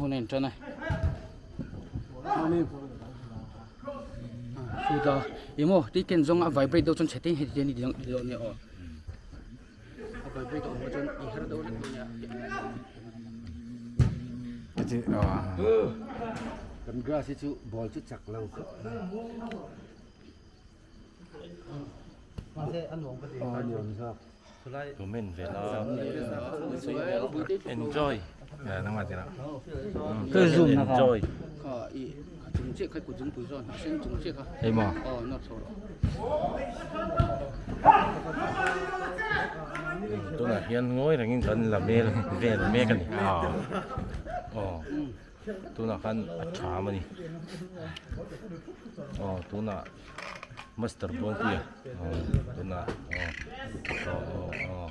hun a intan a chuta ih maw tui ken zawng a vibrate deuh chuan chhe te heti te ani dawn nia aw a vibrate a awm chuan i her deuh hlek dawn nia. Kan grass hi chu ball chu chak lo khawp mai. Comment ve la enjoy enjoy hei maw tunah hian ngawi rengin kan la vel vel mek a ni aw tunah khan a tham a ni aw tunah. Master Buangpuia aw tunah aw aw aw aw.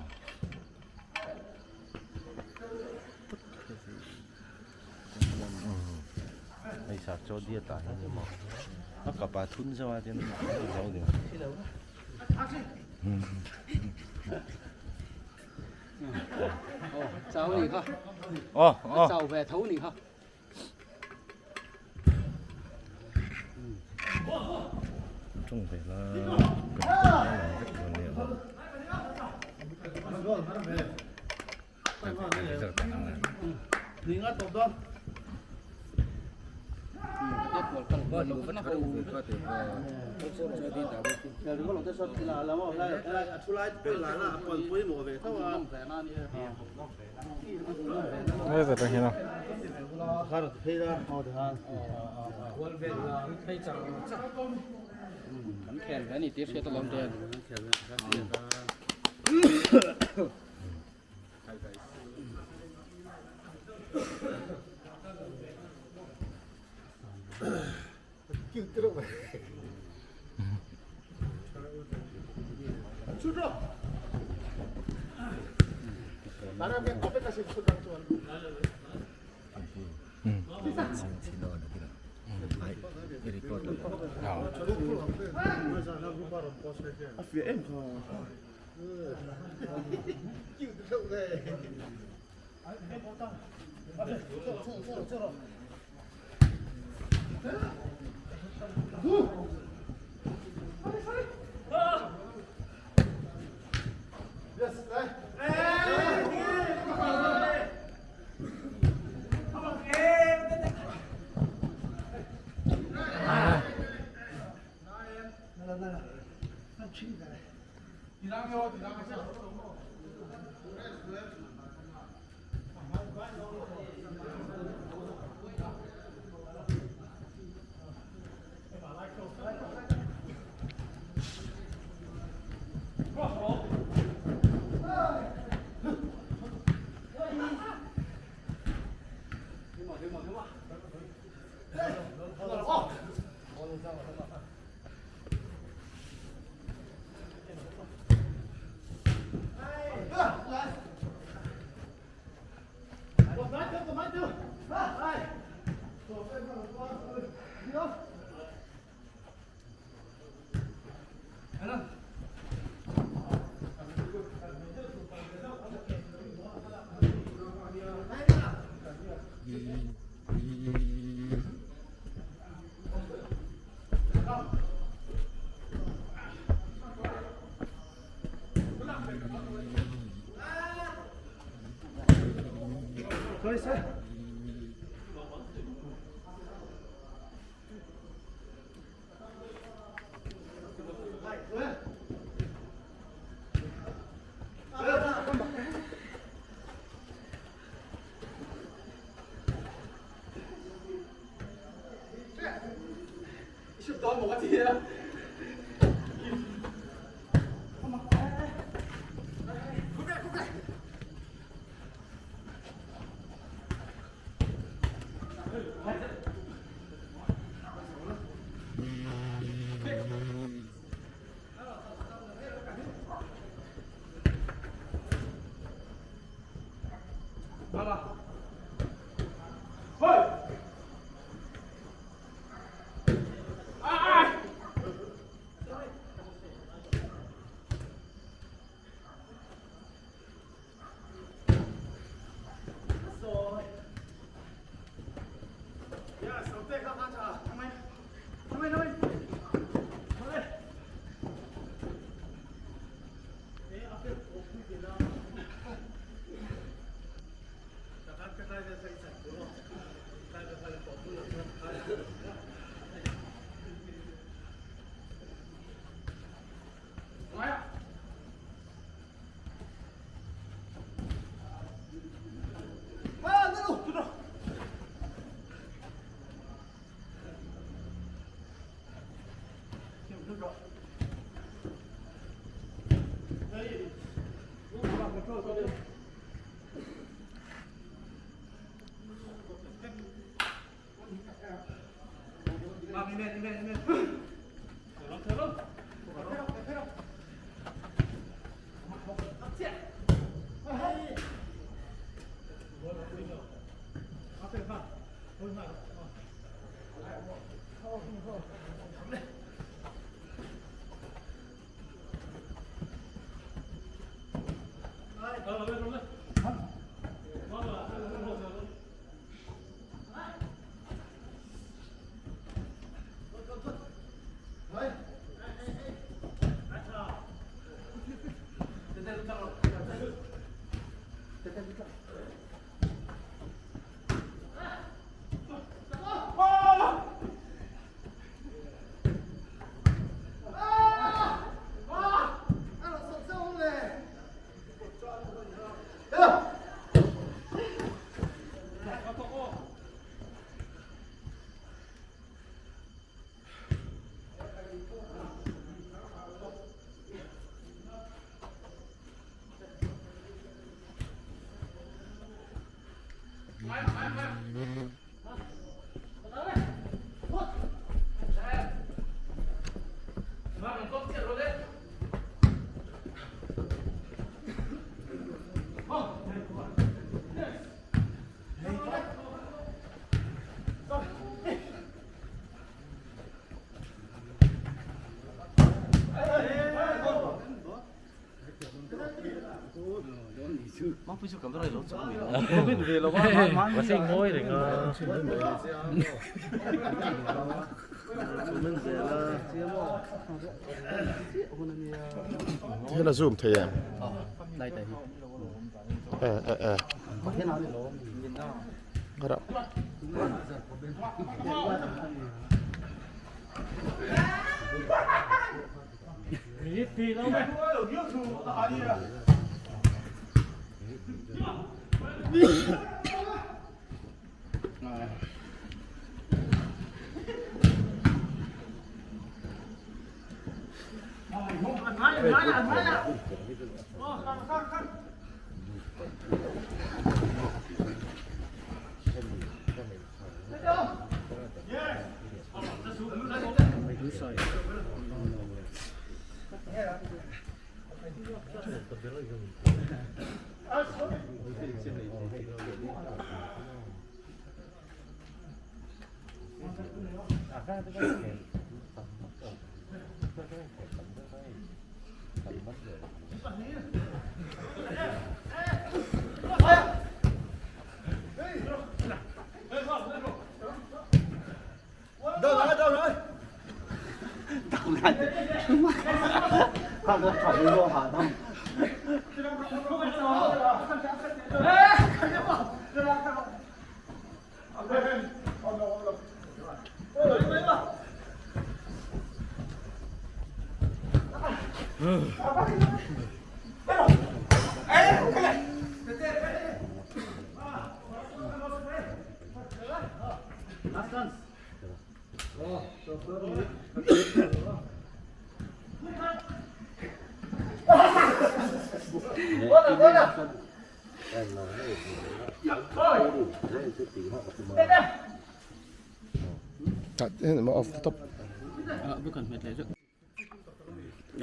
Hei sar chaw diet ah hian emaw a kap ah thun zauh a tin a zo ding. Chau ni kha. Aw aw. Chau ve tho ni kha. Tawng ve la kan tawng la lang vek dawn nia aw. Kan khel ve a ni tih hriat alawm te. Mahse ngawi reng a. Hian a zoom thei em? E e e. Ngara.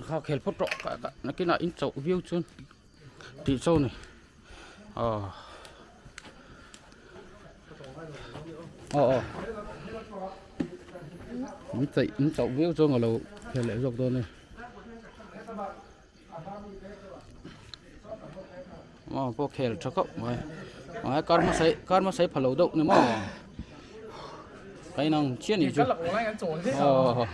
Kha khel phawt rawh ka ka nakinah in chauh viau chuan tih cho ni aw aw aw in chaih in chauh viau chuan ka lo khel leh zawk dawn a ni aw pawh khel tha khawp mai a kar hmasa kar hmasa hi pha lo deuh ni maw ka inang chiah nih chu aw.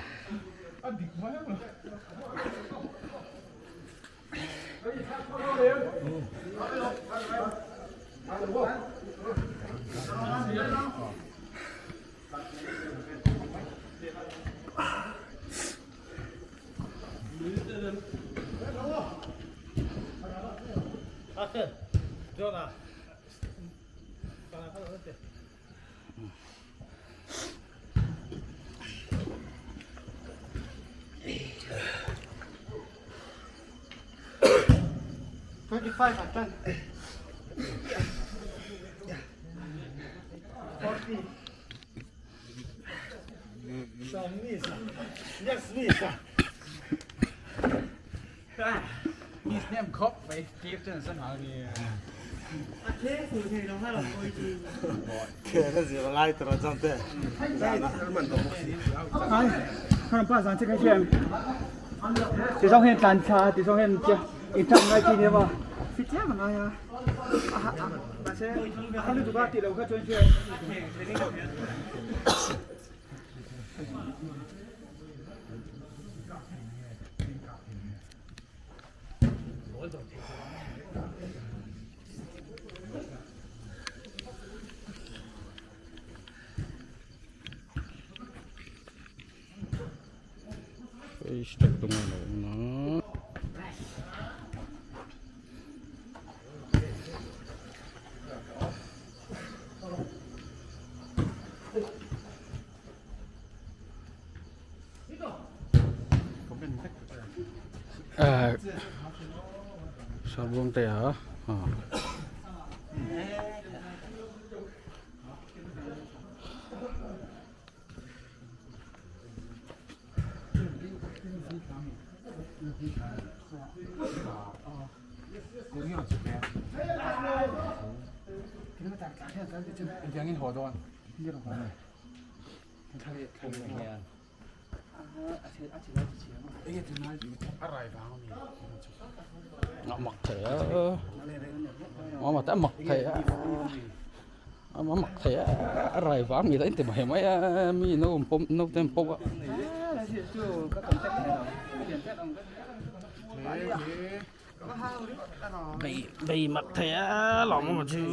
Step tung a lo awm a. Eh sarbuang te a ah. A mak thei a a mak thei a a mak thei a a rai vang ni daih ti mai mai a mi no an pawm naute an pawm a. Bei mak thei a lawm awm chu.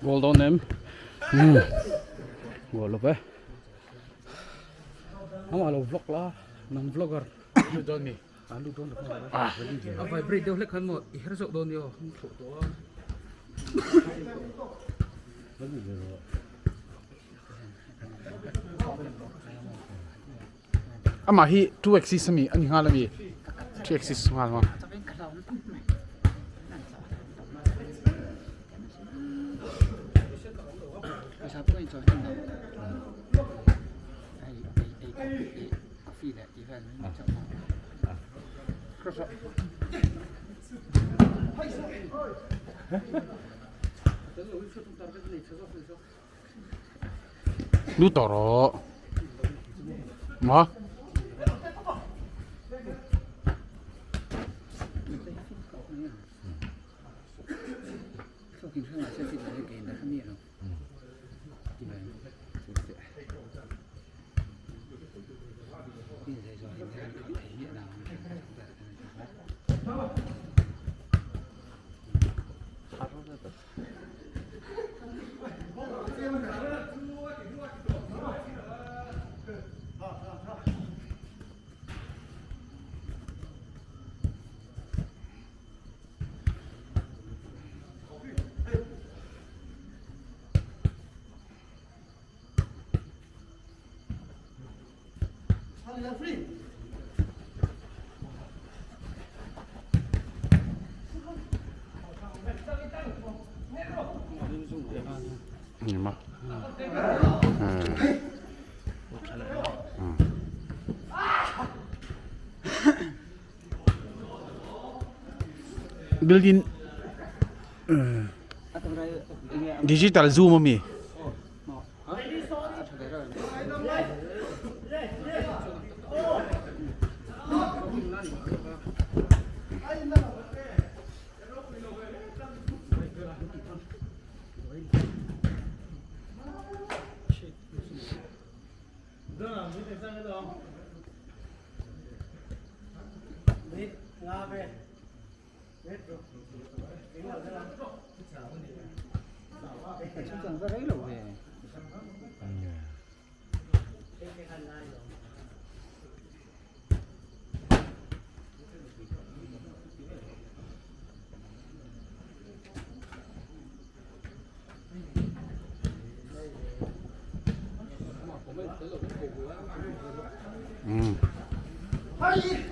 Goal dawn em? Goal lo ve. Amah lo vlog la, nang vlogger. Lut dawn mi? A lut dawn lo. A vibrate deuh hlek khan maw i her zawk dawn nia aw, an thlawh tawh a. Amah hi two axis ami a ni nghal ami? Three axis nghal maw? Nu tawh rawh maw. Building digital zoom ami.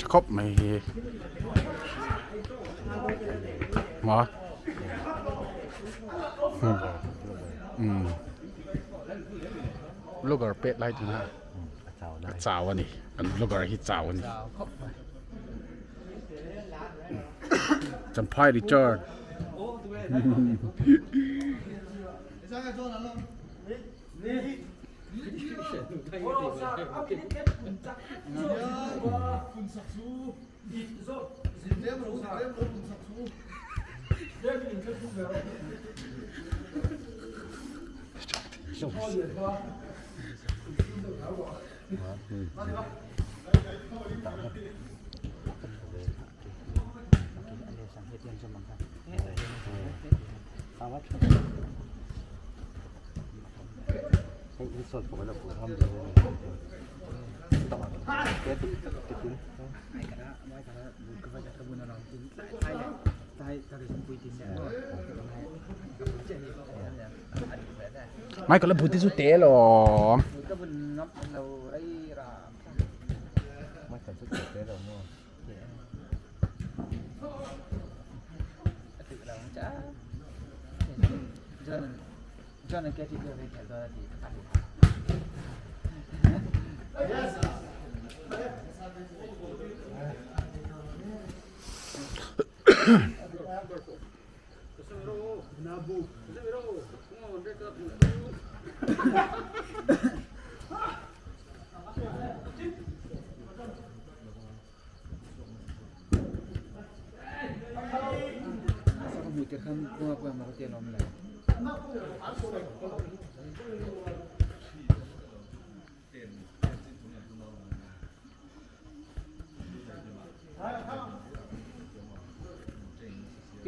Tha khawp mai hi maw vlogger pet lai tuna a chau a ni kan vlogger hi chau a ni Champhai Richard. Michael a but hi chu te alawm.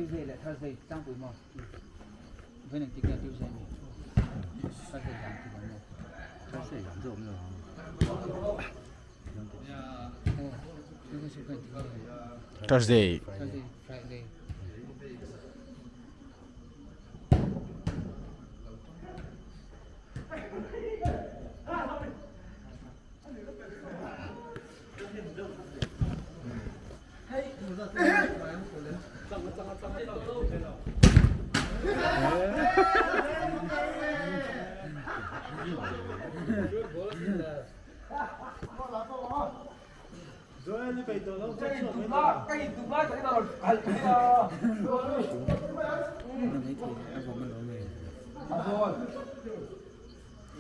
Tuesday leh Thursday tlangpui maw? Vawiin engtik nge Tuesday a ni? Thursday zan tih ang maw? Thursday zan chu awm lo ang. Thursday. Thursday, Friday.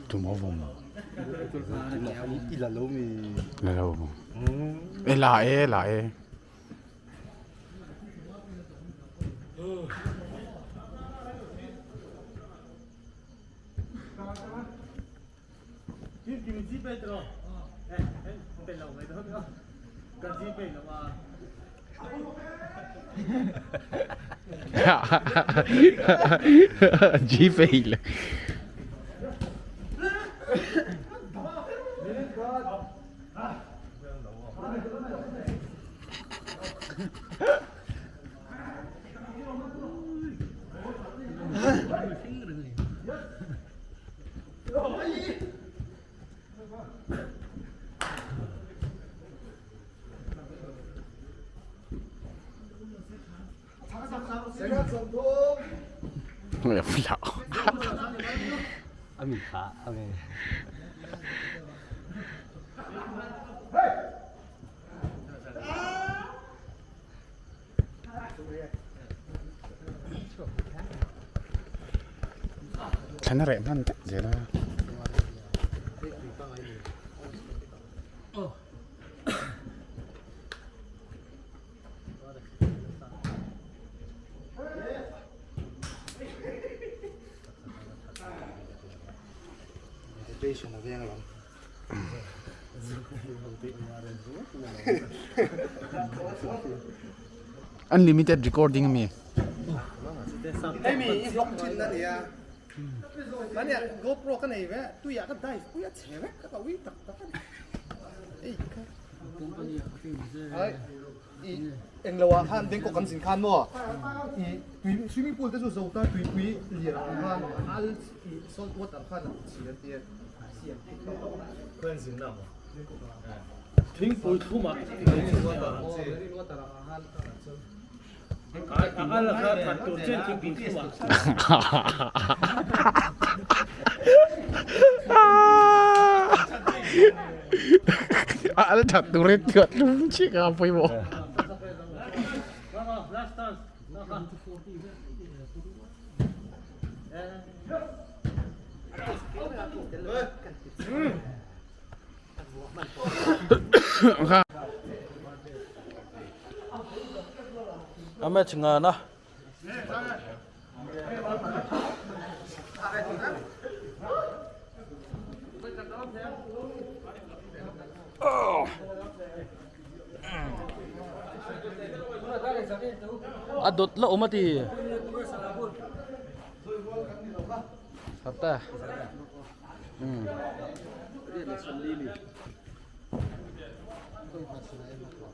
Tum a vawm lo. I la lo mi. La lo. E la e la e. Gpay le. Thlan a reh hman vek zel a. Unlimited recording ami. Hemi i vlog thin na nia. Mania GoPro ka nei ve tuiah ka dive pui a che vek ka ui tak tak ani. Ei ka. Ai i englo ah khan Bangkok kan zin khan maw i tui swimming pool te chu zo ta tuipui lian ang khan al i salt water khan a chi an tia. Thingpui thlumah A al that tur hi chuan tlum chiah a pawimawh. A match ngana. A dawt la awm a ti. Sarta. Um.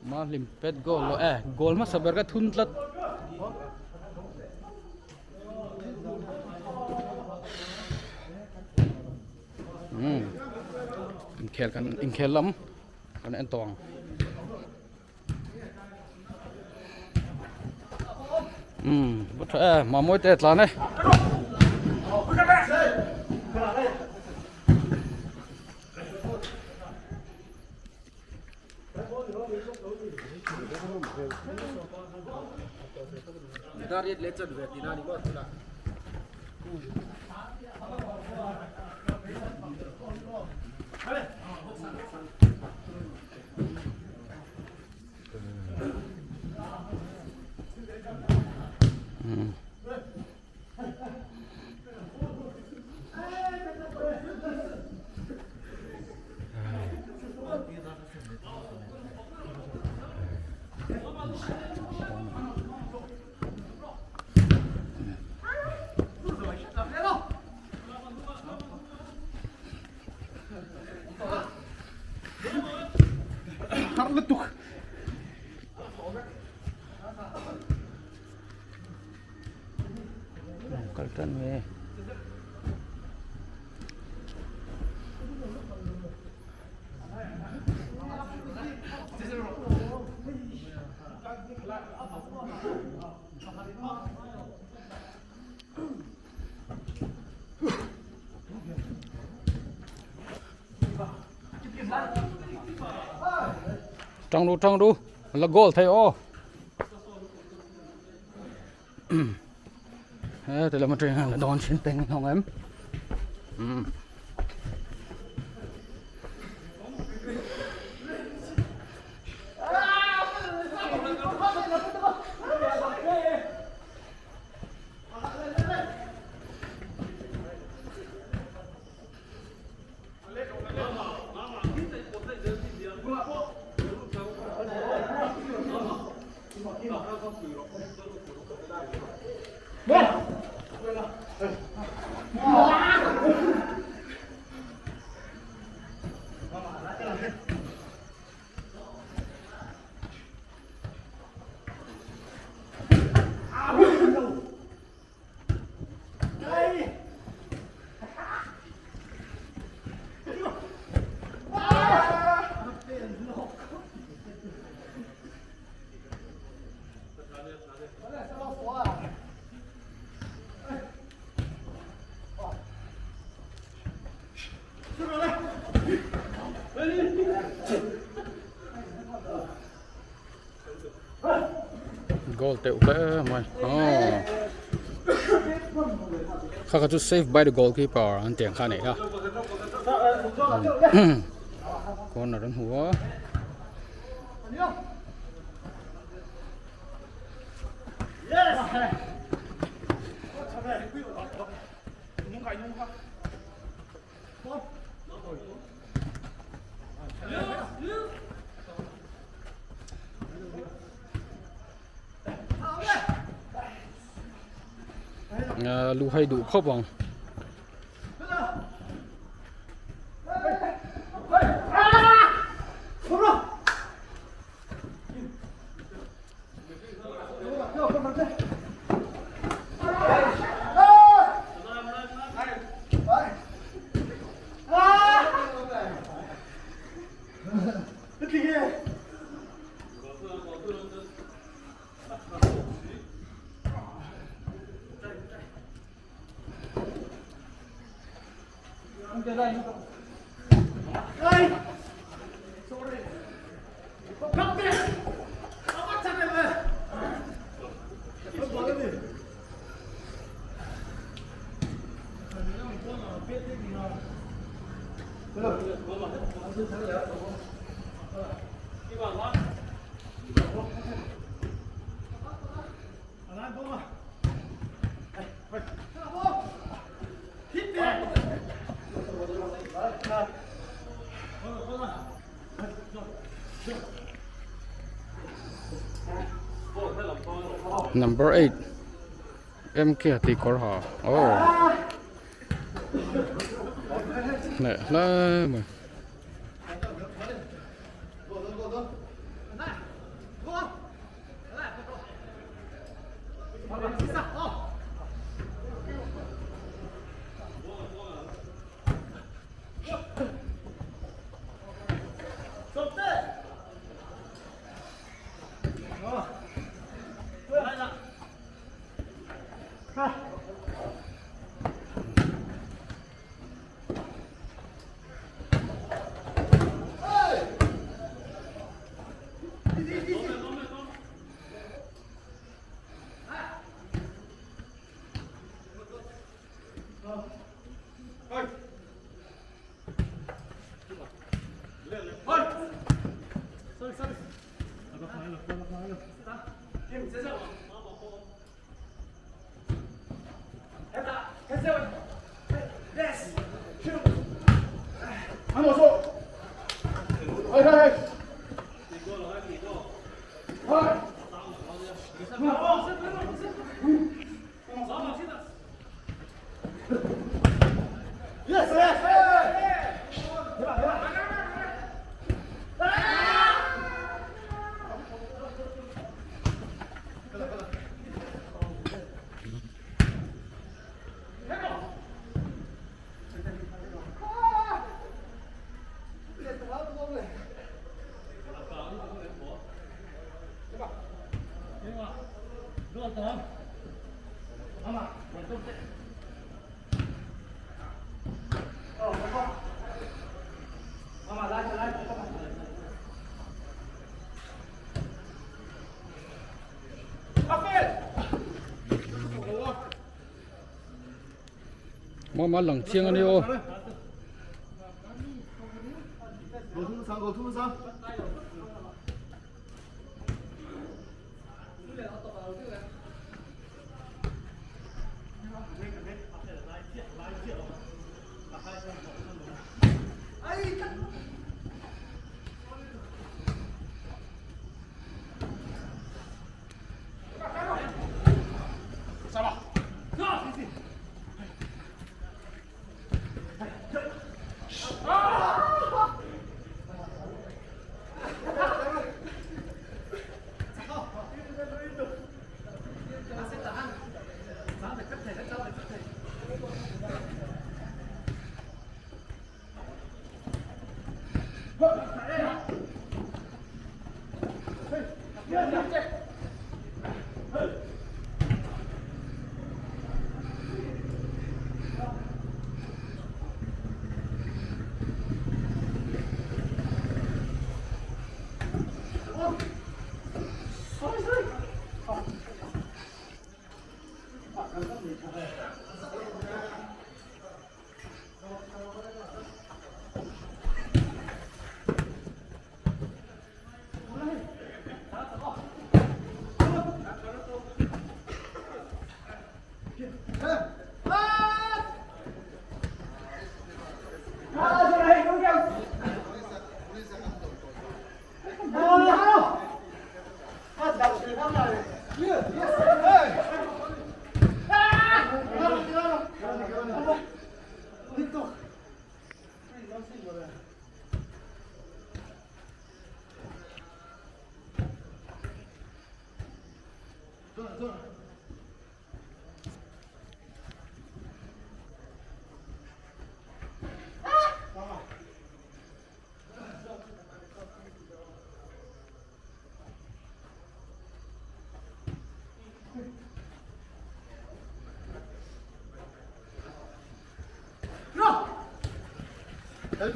Ma hlim pet goal lo e goal hmasa ber ka thun tlat. Um. Inkhel kan inkhel lam kan en tawh ang. Um va tha e mamawi te a tlan e. kal tan ve. Tang ru tang ru la goal thei aw he ti lam atang la dawn chin peng hawng em um Goal teuh hle mai aw kha kha chu save by the goalkeeper an tih ang kha a nei a corner an hmu a. Lu hai duh khawp ang. Number 8 MK tih kawr ha aw leh hle mai. Mama lang chiang ani aw.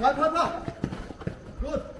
跑跑跑，Good。